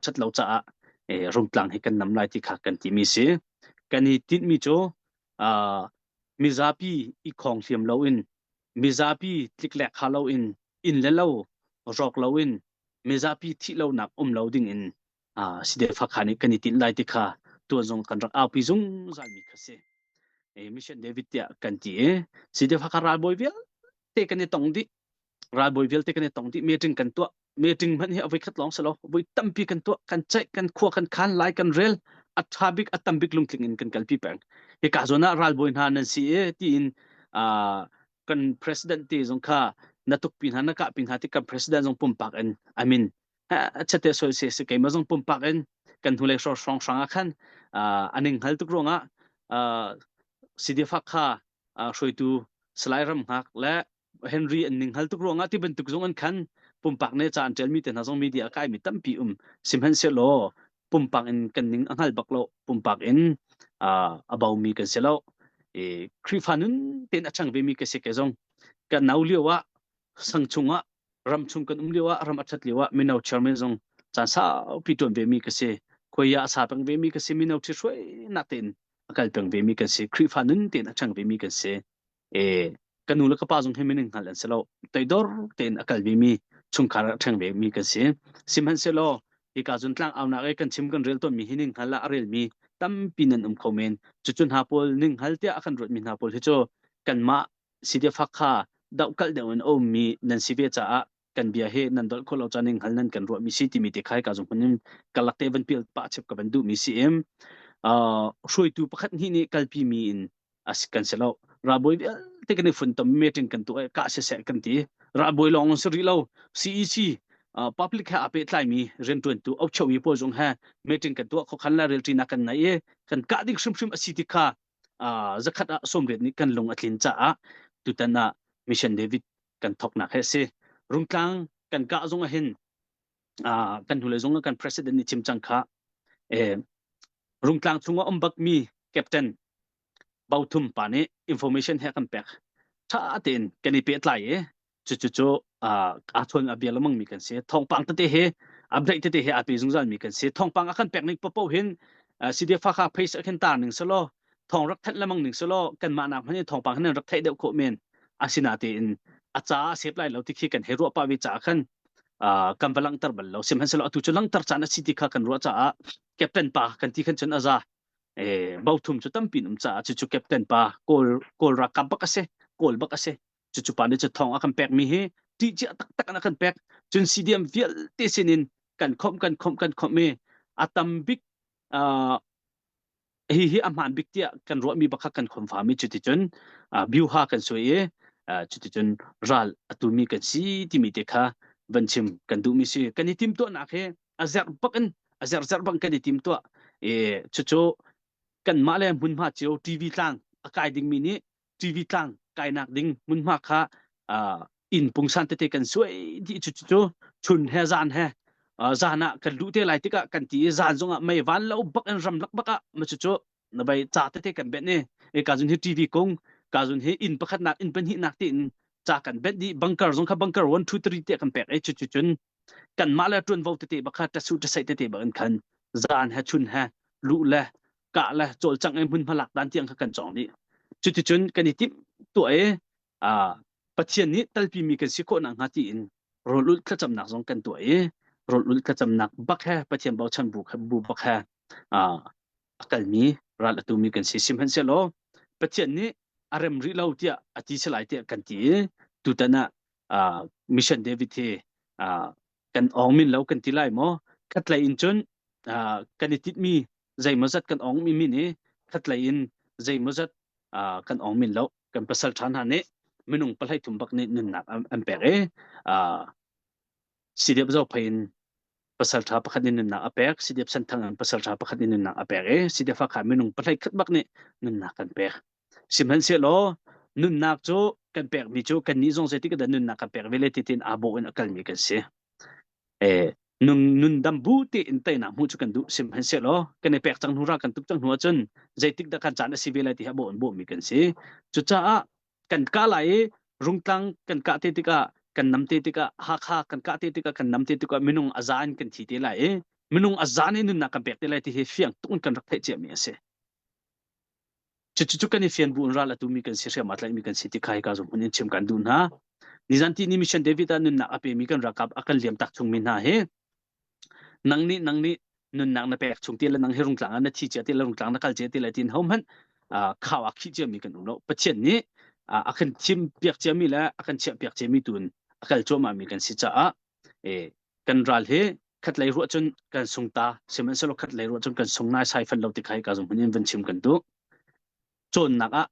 Ṭhat lo caah Rungtlang hi kan nam lai ti kha kan timi si. Kan i tinhmi cu mizapi i khawng hliam loin, mizapi tliklek kha loin, inn le lo rawk loin, mizapi thih lonak um lo ding in Sidefakha nih kan i tinh lai ti kha tuan zong kan rak aupi zungzalmi kha si. Mission David tiah kan ti i Sidefakha ralbawi vialte kan i tong dih. Ralbawi vialte kan i tong dih. Meeting kan tuah. Meeting hmanh hi a voi khat lawng si lo. Voi tampi kan tuah, kan ceih, kan khua kan khan, lai kan rel. A ṭha bik, a tam bik lungtling in kan kalpi peng. Hika zawn ah ralbawi hna nan si i tiin kan president te zong kha na tukpi hna na kahpi hna ti kan president zong pumpak in I mean chate soi se se keimah zong pumpak in kan hnulei hrawng hrawng hrang ah khan aning hngal tuk ruangah CDF kha hruaitu Salai Ram Hngak le Henry an ning hngal tuk ruangah ti bantuk zong an khan pumpak ne ca an ṭialmi te hna zong media a kaimi tampi um. Sihmanhsehlaw pumpak in kan ning a hngal bak lo, pumpak in a baumi kan si lo. Khrihfa nun tein a ṭhang vemi ka si ke zong kan nau lio ah sang chungah ram chung kan um lio ah ram a ṭhat lio ah mino chairman zong caan saupi ṭuan vemi ka si. Khuai ah a sa peng vemi ka si, mino ṭhithruainak tein a kal peng vemi kan si, Khrihfa nun tein a ṭhang vemi kan si. E ka nu le ka pa zong hi minung hngal an si lo. Toidor tein a kal vemi chungkhar a ṭhang vemi kan si. Sihmanhsehlaw hika cun tlang aunak i kan chim kan rel tawnmi hi ning hngal ah a relmi tampi nan um kho men. Cucu hna pawl ning hngal tiah a kan ruatmi hna pawl hi cu kanmah CDF kha dohkalh deuh in a ummi nan si ve caah kan bia hi nan dolh khawh lo caan ning hngal nan kan ruahmi si timi te khai ka zung hmun in kalak te van pial pah chep ka van duhmi si im. Hruaitu pakhat hnih nih kalpi mi in as kan si lo. Ralbawi vialte kan i funtom, meeting kan tuah i kah siseh kan ti. Ralbawi lawng si rih lo, CEC public he aa pehtlaimi rianṭuantu okchomi pawl zong he meeting kan tuah, khuakhan le relṭinak kan nei i kan kah ding hrimhrim a si ti kha zakhat ah 80 nih kan lung a tlin caah tutan ah Mission David kan thoknak he a si. Rungtlang kan kah zong ah hin kan hnulei zong ah kan president nih chim cang kha, Rungtlang chungah um bakmi captain Bothum pa nih information he kan pek. Ṭha tein kan i pehtlai i cucu cu aa chawn a bia lengmang mi kan si. Thawngpang tete he update tete he aa pe zungzal mi kan si. Thawngpang a kan pek ning paoh hin CDF Hakha page ah khin tar ning selaw, thawng rak thanh lengmang ning selaw, kanmah nak hmanh in thawngpang hin rak theih deuh khawh men. Asinatein a ca a sep lai lo ti khi kan hei ruah pah ve caah khan kan va langhter bal lo. Sihmanhsehlaw atu cu langhter caan a si ti kha kan ruah caah captain pa kan ti khan cun a za. Bothum cu tampi um caah cucu captain pa kawl kawl ralkap bak a si, kawl bak a si. Cucu pa nih cu thawng a kan pek mi hi ṭih cia taktak in a kan pek. Cun CDM vialte sinin kan khomh kan khomh kan khomh i a tam bik hi hi a hmaan bik tiah kan ruahmi bak kha kan khomfami. Cuticun biuha kan suai i cuticun ral a tumi kan si timi te kha van chim kan duhmi si. Kan i timtuahnak hi a zerh bak in a zerh zerh bang kan i timtuah i cucu kanmah le hmunhma cio TV tlang a kai dingmi nih TV tlang kainak ding hmunhma kha inn pungsan tete kan suai dih. Cu cu chun he zan he, zan ah kan luh te lai tikah kan ti i zan zongah mei van lo bak in ramlak bak ah ma cu na bai ca tete kan benh i e ka zun hi TV kung ka zun hi inn pakhat nak inn pahnih nak tiin ca kan benh dih. Bunker zong kha bunker 1 2 3 te kan pek i cu cu cun kanmah le ṭuanvo tete bak kha ṭasu ṭasai tete bak in khan zan he chun he luh le kah le cawlcangh i hmunhma lak dan tiang kha kan cawng dih. Cuticun kan i timh tuah i Pathian nih talpimi kan si khawh nakhnga tiin rawl ulh thlacamnak zong kan tuah i rawl ulh thlacamnak bak he Pathian bochan bu bu bak he a kalmi ral a tumi kan si. Sihmanhsehlaw Pathian nih a rem rih lo tiah a ti si lai tiah kan ti i tutan ah Mission David hi kan awng min lo kan ti lai maw? Khatlei in cun kan i titmi zeimawzat kan awng mi min i khatlei in zeimawzat kan awng min lo. Kan pasal ṭha hna nih minung pahlei thum bak nih nunnak an pek i CDF Zophei in pasal ṭha pakhat nih nunnak a pek, CDF Senthang in pasal ṭha pakhat nih nunnak a pek i CDF Hakha minung pahlei khat bak nih nunnak kan pek. Sihmanhsehlaw nunnak cu kan pekmi cu kannih zong zeitik dah nunnak kan pek ve le ti tiin aa bawh in a kalmi kan si. Nun nundam bu tein teinak hmuh cu kan duh, sihmanhsehlaw kan i pek cang hnu, ra kan tuk cang hnu ahcun zeitik dah kan caan a si ve lai ti hi a bawh in bawhmi kan si. Cucaah kan kah lai i Rungtlang kan kah te tikah, kan nam te tikah, Hakha kan kah te tikah, kan nam te tikah minung a za in kan thi te lai i. Minung a zan in nunnak kan pek te lai ti hi fiang tuk in kan rak theih ciami a si. Cucu kan i fian bu in ral a tumi kan si hriam aa tlaihmi kan si ti kha hika zong hmun in chim kan duh hna. Nizan ti ni Mission David ah nunnak a pemi kan ralkap a kan liam tak chungmi hna hi nang nih nang nih nunnak na pek chung ti le nang hi rungtlang ah na thi cia ti le rungtlang na kal cia ti le tin ho hmanh khau ah khih ciami kan um lo. Pathian nih a kan thim piak ciami le a kan chiah piak ciami tu in a kal cuahmah mi kan si caah kan ral hi khatlei ruah cun kan sung ta sihmanhsehlaw khatlei ruah cun kan sung nai sai fan lo ti kha hika zong hmun in van chim kan duh. Cawnnak ah.